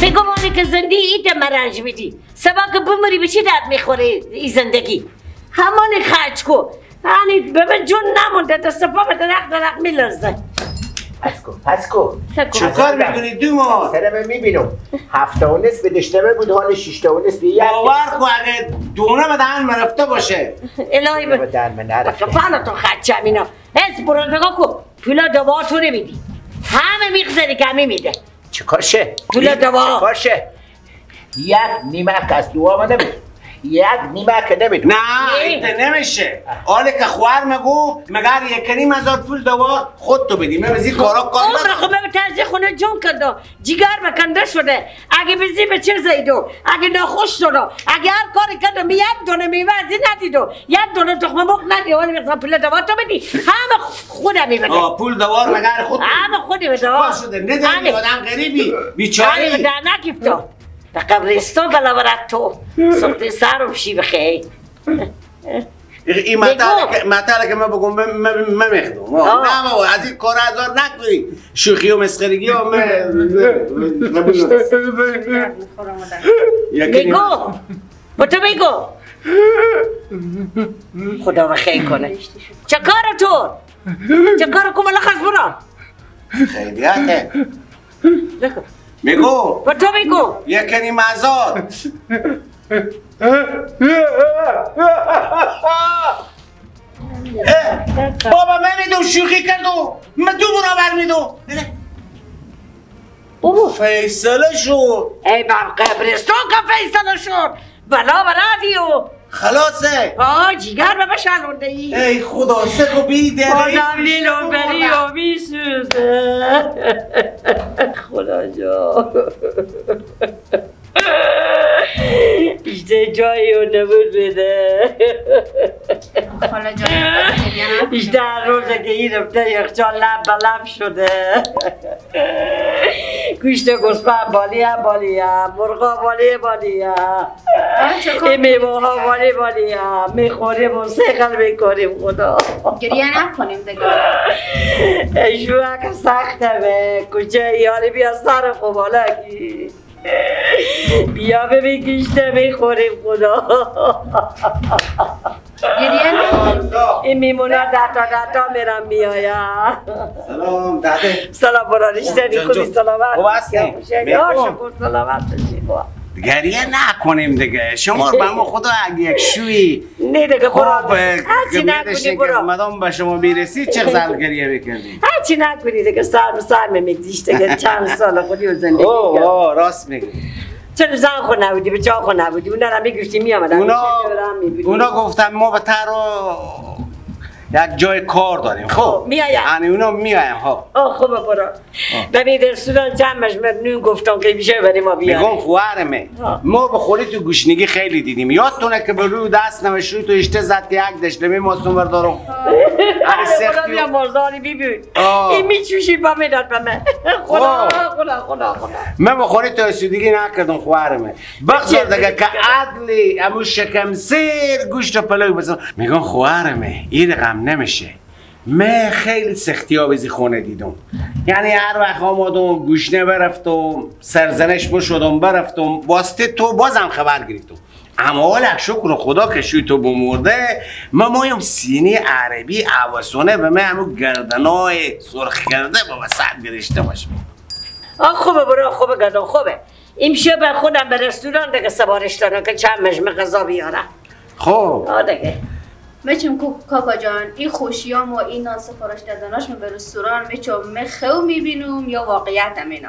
میگم آنی که زندگی ایت مرنج میدی سبا که بمری به چی درد میخوره ای زندگی همانی خرج کو یعنی به من جون نمونده دست پا به درخت درخت میلرزه. پس کو چه کار میکنی دوما؟ سرم میبینم 7.5 دشتمه بود حال 6.5 یک. باور کو اگه دونه به دهن من رفته باشه. الهی به دهن من نرفته. فعلا تو خرچم اینا از برو نگاه کو پولا دوا تو نمیدی همه میگذری کمی میده. چه کارشه؟ پول دوا چه کارشه؟ یک نیمه از دوا من نمیده، یک نیمه که نمیدونم. نه اینت نمیشه. حالا که خوار مگو مگر 1.5 هزار پول دوا خود تو بدی. من از این کارا کار ندارم. خب من ترزی خونه جون کردم، جیگر مکنده شده. اگه بزی به چه زیدو، اگه ناخوش شده، اگه هر کاری کردم یک دونه میوه از این ندیدو، یک دونه تخم مرغ ندیدو. ولی میخوام پول دوا تو بدی. همه خودم میبده. پول دوا مگر خود همه خودی بده. شده نداری آدم غریبی بیچاره. در نگیفتم. به قبرستان بلا برد تو سخت سرم شی بخی. این مطلع که من بگم من میخدم. نه بابا از این کار هزار نکنی شوخی و مسخرگی و من بگو با تو بگو خدا بخیر کنه. چه کار تو؟ چه کار کن ملا خرج برا خیلیته میگو با تو بگو 1.5 هزار. بابا من میدوم شوخی کردم، من 2 برابر میدوم. بابا فیصله شد. ای بر قبرستان که فیصله شد بلا برادیو خلاصه. آه جیگر به بشالونده ای. ای خدا سکو بی دلی بازم لیلو بری و میسوزه. خدا جا ایشته جایی رو نبود بده. خاله جان ایشته هر روزه که این رفته یخچال لب به لب شده. گوشت گوسفند بالی هم بالی هم، مرغا بالی بالی هم، این میوه ها بالی بالی هم، میخوریم و سیقل میکنیم. خدا گریه نکنیم دیگه. ای سخته به کجا یاری بیا سر خوبالکی بیا ببین گیشته میخوریم. خدا این میمونا ده تا ده تا میرم میایم. سلام داده. سلام برانشته خوبی سلامت. خوب هستی؟ شکر سلامت باشی. گریه نکنیم دیگه. شما به ما خدا اگه یک شویی نه دیگه خب هرچی نکنی برو مدام به شما میرسی چه زل گریه میکردی؟ هرچی نکنی دیگه سر سر میمیدیش دیگه. چند سال خودی و زندگی. اوه راست میگی. چرا زن خود نبودی به جا خود نبودی اونا رو میگفتیم میامدن. اونا گفتن ما به تر یک جای کار داریم. خب میایم. یعنی اونا میایم ها. آه خوبه برو. ببین رستوران جمعش من نون گفتم که میشه بریم ما بیاریم. میگم خوارمه. ما به خوری تو گوشنگی خیلی دیدیم. یادتونه که به روی دست نوشت تو اشته زد که یک دشلمی ماستون بردارم. آره سختی. بیا مرزانی ببین. این میچوشی با میداد به من. خدا خدا خدا خدا. من به خوری تو اسودگی نکردم خوارمه. بخصوص دیگه که عدلی امو شکم سیر گوشت پلو بزن. میگم خوارمه این غم نمیشه. من خیلی سختی ها بزی خونه دیدم. یعنی هر وقت آمادم گوشنه برفتم سرزنش بشدم برفتم واسطه تو بازم خبر گرفتم. اما حالا شکر خدا که شوی تو بمرده من مایم سینی عربی عواسونه به من همون گردنای سرخ کرده با وسط گرشته باشه. آه خوبه برو خوبه گردن خوبه. امشب به خودم به رستوران دیگه سوارش دارم که چند مجمع غذا بیارم. خب آه دیگه میچم کاکا جان این خوشیام و این نان سفارش دادناش من به رستوران میچم من خو میبینم یا واقعیت هم اینا؟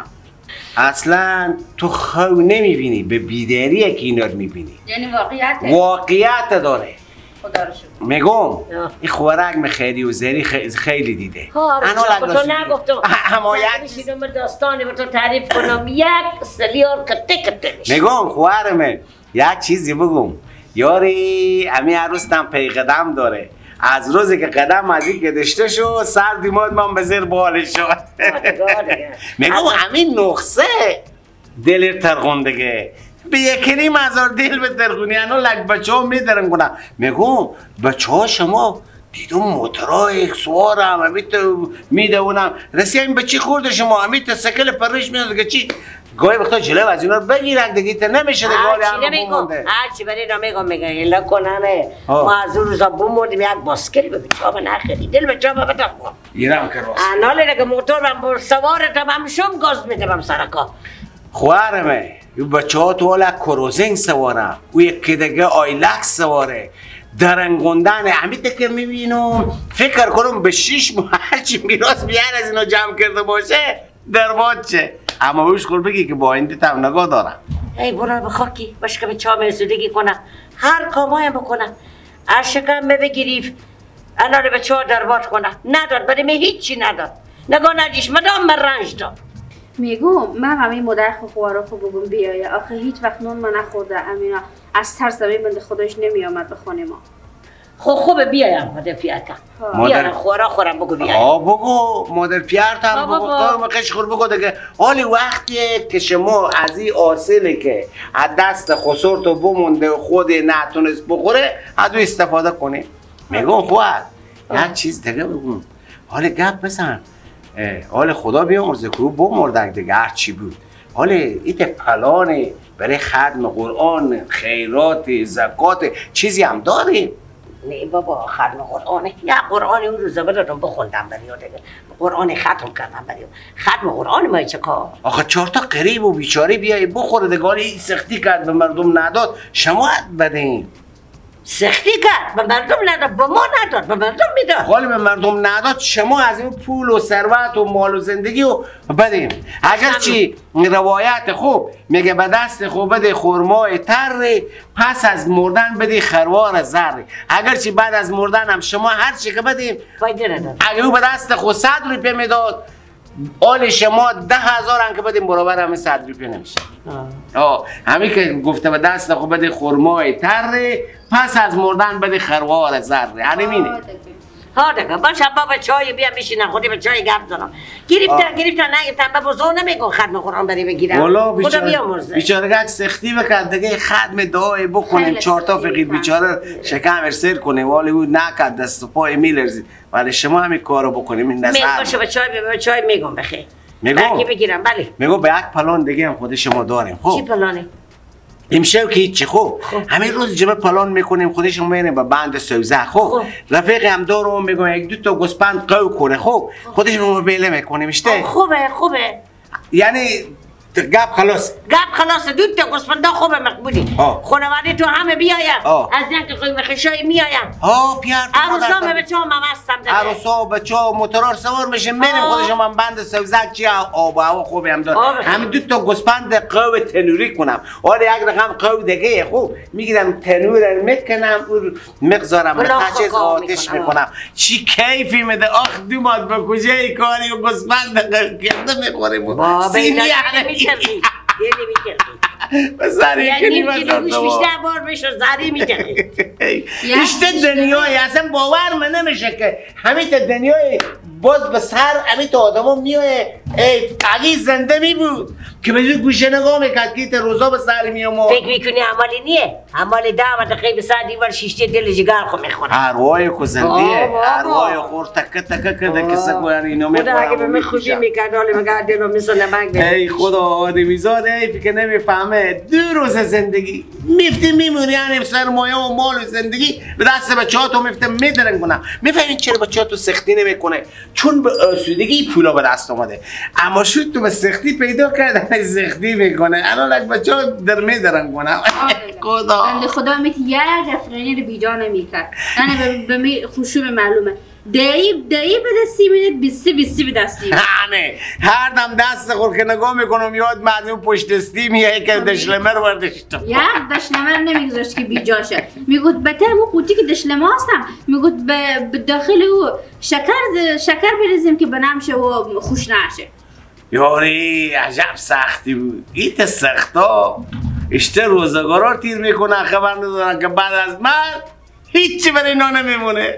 اصلا تو خو نمیبینی، به بیداریه که اینا رو میبینی. یعنی واقعیت واقعیت داره. خدا رو شکر. میگم این خورک خیلی و زری خیلی دیده. انا تو نگفتم اما یک چیز داستانی به تو تعریف کنم یک سلیار کته کته میشه. میگم خوارمه یک چیزی بگم یاری امی عروستم پی قدم داره. از روزی که قدم از این گدشته شد سر دیماد من به زیر بالش شد. میگم همین نقصه دل ترغون دیگه به 1.5 هزار دل به ترغونی انو لک بچه ها میدرن کنم. میگم بچه ها شما دیدم موترای سوارم همیت میدونم رسی این بچی خورده شما همیت سکل پرش میاد که چی گاهی وقتا جلو از اینا رو بگیرن دیگه تا نمیشه دیگه حالی هم بمونده. هرچی برای اینا میگم میگه الا کننه ما از اون روزا بموندیم یک باسکل به بچه‌ها نخری دل بچه‌ها بده ایرم که راست اناله دیگه موتور سوار تا هم شم گاز میدم سرکا. خواهرمه یو بچه ها تو حالا کروزینگ سواره او یکی دیگه آیلکس سواره درنگوندن همیته که میبینم فکر کنم به 6 ماه هرچی میراث بیار از اینا جمع کرده باشه در چه. اما بهش خور بگی که با آینده تم نگاه دارم. ای برو به خاکی باشه که به چا مرسودگی کنم هر کامایم بکنم از شکم بگیری انا به چا دربات کنم نداد برای می هیچی نداد نگاه ندیش مدام من رنج داد. میگم من همین مادر خوارا خو بگم بیایه آخه هیچ وقت نون من نخورده امینا از ترس این بنده خداش نمیآمد به خونه ما. خب خوبه بیایم مادر پیارتم مادر خوارا خورم بگو بیایم. آه بگو مادر پیارتم بگو کارم قش خور بگو دیگه. حالی وقتیه که شما از این حاصلی که از دست خسرتو بمونده خود نتونست بخوره از او استفاده کنی. میگم خواهر یک چیز دیگه بگم حالی گپ بزن حال خدا بیامرزه که او بمردن دیگه هرچی بود. حال ایت پلان برای ختم قرآن خیرات زکات چیزی هم داریم؟ نه بابا ختم قرآنه یا قرآن اون روزا بدادم بخوندم برای دیگه قرآن ختم کردم برای ختم قرآن ما چه کار؟ آخه 4 تا قریب و بیچاره بیای بخوره دیگه این سختی کرد به مردم نداد شما بدین. سختی کرد به مردم نداد به ما نداد به مردم میداد. حالا به مردم نداد شما از این پول و ثروت و مال و زندگی و بدیم. اگرچه روایت خوب میگه به دست خوب بده خرمای تر پس از مردن بده خروار زر. اگرچه بعد از مردن هم شما هر چی که بدیم فایده نداره. اگه او به دست خود 100 روپیه میداد آل شما 10,000 هم که بدیم برابر همه 100 روپیه نمیشه. همین که گفته به دست خود بده خرمای تر پس از مردن بده خروار زر. همینه. ها دیگه باشه بابا چای بیا بشینم خودی به چای گپ زنم. گرفتن گرفتن نگرفتن بابا زو نمیگم ختم قرآن برای بگیرم. خدا بیامرزه. بیچاره سختی بکرد دیگه ختم دعای بکنیم 4 تا فقیر بیچاره شکم سر کنیم ولی او نکرد دست و پای میلرزید. ولی شما همین کارو بکنیم این نظر. باشه به چای میگم بخیر. میگم بگیرم بله. میگم به یک پلان دیگه هم خود شما داریم. خب چی پلانه؟ امشب که هیچی خوب همین روز جمع پلان میکنیم خودش میریم به بند سوزه. خب رفیق هم دارم میگم یک دو تا گوسفند قو کنه. خب خودش ما بیله میکنیم اشته. خوبه خوبه یعنی گپ خلاص گپ خلاص دو تا گوسفندا خوبه مقبولی خانواده تو همه بیایم از اینکه خیلی خشای میایم. ها پیار عروسا بچه‌ها من هستم دیگه عروسا بچه‌ها موتورار سوار میشیم میریم خودش من بند سوزک چی آب و هوا خوبی هم داره. همین دو تا گوسفند قو تنوری کنم حالا یک رقم قو دیگه خوب میگیرم تنور میکنم مقزارم به چیز آتش میکنم چی کیفی میده. آخ دوماد به کجای کاری و گوسفند قو کرده میخوریم سینی میچرخی دلی میچرخی بساری یعنی گوش بیشتر بار بشه زری میچرخی. اشته دنیای اصلا باور من نمیشه که همین تا دنیای باز به سر همین تا آدم ها میایه. ای اگه زنده می بود که به گوشه نگاه میکرد که روزا به سر میام. فکر میکنی عمالی نیه عمالی 10 دقیقه به سر دیوار شیشته دل جگر خو میخوره. ارواح کو زنده ارواح خور تکه تکه کرده که سکو یعنی اینو میخوره. خدا اگه به من خوشی میکرد حالی مگر دلو مثل نمک. ای خدا آدمیزاد ای که نمیفهمه 2 روز زندگی میفتی میمونی یعنی سرمایه و مال و زندگی به دست بچه‌ها میفته میدرن کنه. میفهمی چرا بچه‌ها تو سختی نمیکنه؟ چون به آسودگی پولا به دست اومده. اما شد تو به سختی پیدا کردن سختی میکنه. الان بچه‌ها در میدرن کنه. خدا بنده خدا میگه یک افغانی رو بیجا نمیکرد. یعنی به می خوشوم معلومه دایی به دستی میده 20 به دستی. نه هر دم دست خور که نگاه میکنم یاد معلوم پشت دستی میای که دشلمر وردشتم. یک دشلمر نمیگذاشت که بیجا شه. میگفت بته مو قوطی که دشلمه هستم میگفت به داخل او شکر بریزیم که بنم شه و خوش نشه. یاری عجب سختی بود. ایت سختا اشته روزگارا تیر میکنن خبر ندارن که بعد از من هیچی برای اینا نمیمونه.